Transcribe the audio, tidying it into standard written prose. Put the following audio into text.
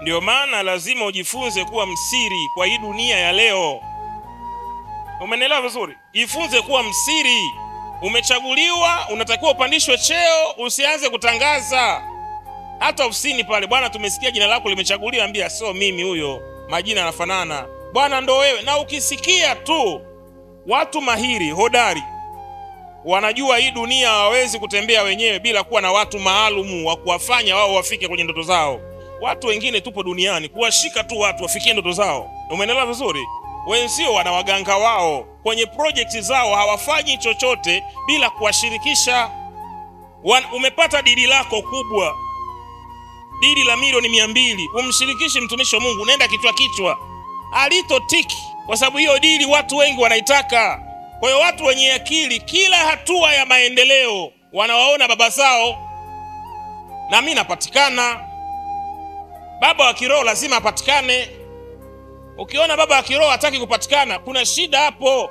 Ndio maana lazima ujifunze kuwa msiri kwa hii dunia ya leo. Umenielewa vizuri? Jifunze kuwa msiri. Umechaguliwa, unatakiwa upandishwe cheo, usianze kutangaza. Hata ofisini pale, bwana tumesikia jina lako limechaguliwa, ambia sio mimi huyo, majina yanafanana. Bwana ndo wewe. Na ukisikia tu watu mahiri, hodari, wanajua hii dunia hawawezi kutembea wenyewe bila kuwa na watu maalumu wa kuwafanya wao wafike kwenye ndoto zao. Watu wengine tupo duniani kuwashika tu watu wafikie ndoto zao. Umeelewa vizuri? Wenzio wana waganga wao kwenye project zao, hawafanyi chochote bila kuwashirikisha. Umepata dili lako kubwa, dili la milioni 200, umshirikishi mtumishi wa Mungu, unaenda kichwa kichwa, alitotiki, kwa sababu hiyo dili watu wengi wanaitaka. Kwa hiyo watu wenye akili, kila hatua ya maendeleo wanawaona baba zao. Na mimi napatikana. Baba wa kiroho lazima apatikane. Ukiona baba wa kiroho hataki kupatikana, kuna shida hapo.